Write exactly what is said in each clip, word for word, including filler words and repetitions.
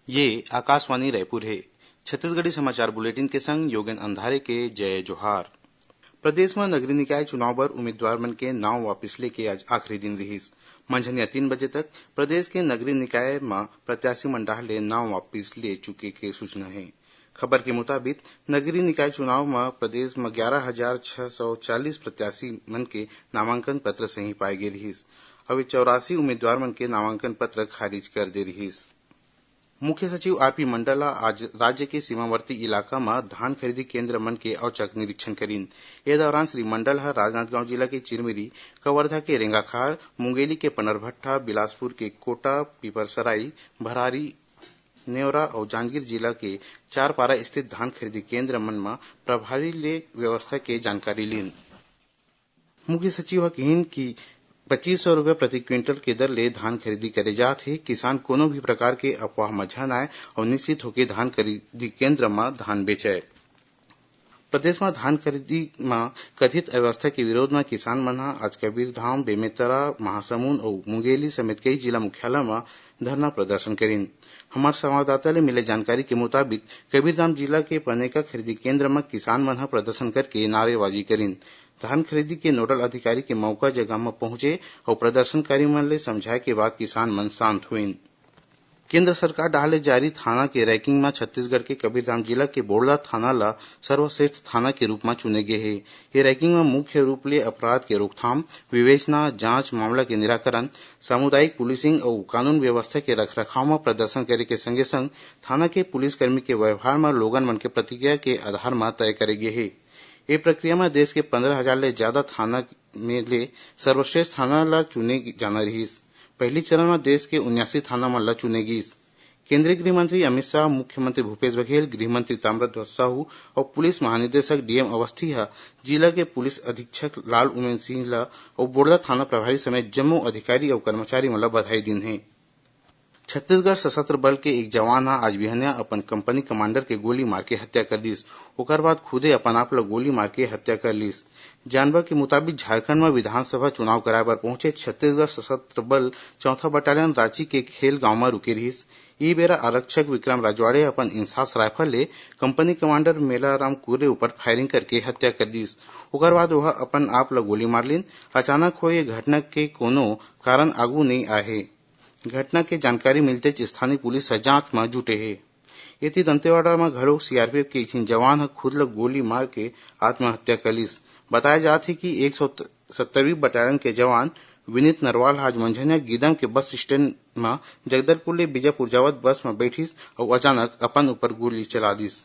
ये आकाशवाणी रायपुर हे। छत्तीसगढ़ी समाचार बुलेटिन के संग योगेन अंधारे के जय जोहार। प्रदेश म नगरीय निकाय चुनाव बर उम्मीदवार मन के नांव वापिस लेके आज आखिरी दिन रिहिस। मंझनिया तीन बजे तक प्रदेश के नगरीय निकाय म प्रत्याशी मन डहार ले नांव वापिस ले चुके के सूचना हे। खबर के मुताबिक, नगरीय निकाय चुनाव म प्रदेश म ग्यारह हजार छह सौ चालीस प्रत्याशी मन के नामांकन पत्र सही पाए गे रिहिस। अउ चौरासी उम्मीदवार मन के नामांकन पत्र खारिज कर दे रिहिस। मुख्य सचिव आरपी मंडल ह आज राज्य के सीमावर्ती इलाका म धान खरीदी केंद्र मन के औचक निरीक्षण करिन। ए दौरान श्री मंडल ह राजनांदगांव जिला के चिरमिरी, कवर्धा के रेंगाखार, मुंगेली के पनरभट्ठा, बिलासपुर के कोटा, पीपरसराई, भरारी, नेवरा अउ जांजगीर जिला के चारपारा स्थित धान खरीदी केंद्र मन म प्रभारी ले व्यवस्था के जानकारी लीन। मुख्य सचिव ह किहिन कि पच्चीस सौ रुपया प्रति क्विंटल के दर ले धान खरीदी करे जात हे। किसान कोनो भी प्रकार के अफवाह म झन आय अउ निश्चित होके धान खरीदी केंद्र म धान बेचय। प्रदेश म धान खरीदी म कथित अव्यवस्था के विरोध म किसान मन ह आज कबीरधाम, बेमेतरा, महासमुंद अउ मुंगेली समेत कई जिला मुख्यालय म धरना प्रदर्शन करिन। हमर संवाददाता ले मिले जानकारी के मुताबिक, कबीरधाम जिला के पनेका खरीदी केंद्र म किसान मन ह प्रदर्शन करके नारेबाजी करिन। धान खरीदी के नोडल अधिकारी के मौका जगह म पहुंचे अउ प्रदर्शनकारी मन ले समझाए के बाद किसान मन शांत होइन। केंद्र सरकार डहार ले जारी थाना के रैंकिंग म छत्तीसगढ़ के कबीरधाम जिला के बोड़ला थाना ल सर्वश्रेष्ठ थाना के रूप म चुने गे हे। ये रैंकिंग म मुख्य रूप ले अपराध के रोकथाम, विवेचना, जांच, मामला के निराकरण, सामुदायिक पुलिसिंग अउ कानून व्यवस्था के रखरखाव म प्रदर्शन करे के संगे संग थाना के पुलिसकर्मी के व्यवहार म लोगन मन के प्रतिक्रिया के आधार म तय करे गे हे। ए प्रक्रिया म देश के पंद्रह हजार ले जादा थाना में ले सर्वश्रेष्ठ थाना ल चुने जाना रिहिस। पहिली चरण म देश के उन्यासी थाना मन ल चुने गिस। केंद्रीय गृह मंत्री अमित शाह, मुख्यमंत्री भूपेश बघेल, गृह मंत्री ताम्रध्वज साहू अउ पुलिस महानिदेशक डीएम अवस्थी ह जिला के पुलिस अधीक्षक लाल उमेन सिंह ल अउ बोड़ला थाना प्रभारी समेत जम्मो अधिकारी अउ कर्मचारी मन ल बधाई दीन हे। छत्तीसगढ़ सशस्त्र बल के एक जवान ह आज बिहनिया अपन कंपनी कमांडर के गोली मार के हत्या कर दिस। ओकर बाद खुदे अपन आप ल गोली मार के हत्या कर लिस। जानबा के मुताबिक, झारखंड म विधानसभा चुनाव कराए बर पहुंचे छत्तीसगढ़ सशस्त्र बल चौथा बटालियन रांची के खेल गांव म रुके रिहिस। ई बेरा आरक्षक विक्रम राजवाड़े अपन इंसास राइफल ले कंपनी कमांडर मेलाराम कुर्रे ऊपर फायरिंग करके हत्या कर दिस। ओकर बाद ओह अपन आप ल गोली मार लिन। अचानक होए ये घटना के कोनो कारण आगू नइ आए हे। घटना के जानकारी मिलतेच स्थानीय पुलिस ह जांच म जुटे हे। एती दंतेवाड़ा म घलो सीआरपीएफ के एक झिन जवान ह खुद ल गोली मार के आत्महत्या कर लिस। बताया जात हे कि एक सौ सत्तरवीं बटालियन के जवान विनीत नरवाल ह आज मंझनिया गीदम के बस स्टैंड म जगदलपुर ले बीजापुर जावत बस म बैठिस अउ अचानक अपन ऊपर गोली चला दिस।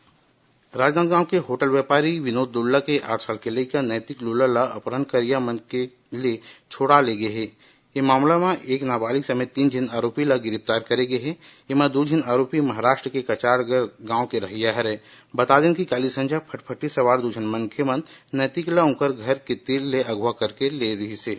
राजनांदगांव के होटल व्यापारी विनोद लुल्ला के आठ साल के लइका नैतिक लुल्ला ला अपहरण करिया मन के ले छोड़ा ले गे हे। ये मामला म एक नाबालिग समेत तीन झिन आरोपी ला गिरफ्तार करे गे हे। एमा दू झिन आरोपी महाराष्ट्र के कचारगढ़ गांव के रहइया हरय। बता देन कि काली संझा फटफटी सवार दू झन मनखे मन नैतिक ला उंकर घर के तीर ले अगवा करके ले रिहिस हे।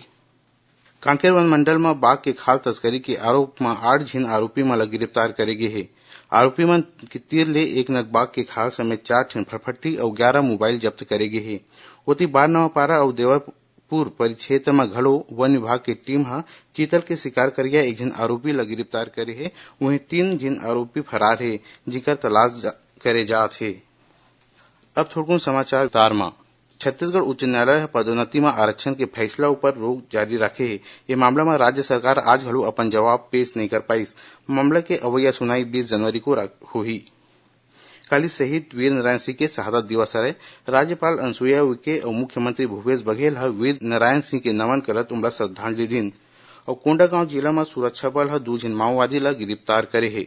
कांकेर वन मंडल म बाघ के खाल तस्करी के आरोप म आठ झिन आरोपी मन ल गिरफ्तार करे गे हे। आरोपी मन के तीर ले एक नग बाघ के खाल समेत चार ठिन फटफटी अउ ग्यारह मोबाइल जब्त करे गे हे। ओती, बारनवापारा अउ देवरपुर परिक्षेत्र म घलो वन विभाग के टीम ह चीतल के शिकार करिया एक झिन आरोपी ल गिरफ्तार करे हे। उहें, तीन झिन आरोपी फरार हे, जिकर तलाश जा-, करे जात हे। अब थोड़कुन समाचार विस्तार म। छत्तीसगढ़ उच्च न्यायालय ह पदोन्नति म आरक्षण के फैसला ऊपर रोक जारी राखे हे। ये मामला म राज्य सरकार आज घलो अपन जवाब पेश नइ कर पाइस। मामला के अवइया सुनवाई बीस जनवरी को रा-, होही। काली शहीद वीर नारायण सिंह के शहादत दिवस हरय। राज्यपाल अनुसुईया उइके अउ मुख्यमंत्री भूपेश बघेल ह वीर नारायण सिंह के नमन करत उनला श्रद्धांजलि दीन। अउ कोंडागांव जिला म सुरक्षा बल ह दू झिन माओवादी ल गिरफ्तार करे हे।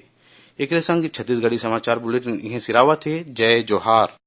एकरे संग छत्तीसगढ़ी समाचार बुलेटिन इहें सिरावत हे। जय जोहार।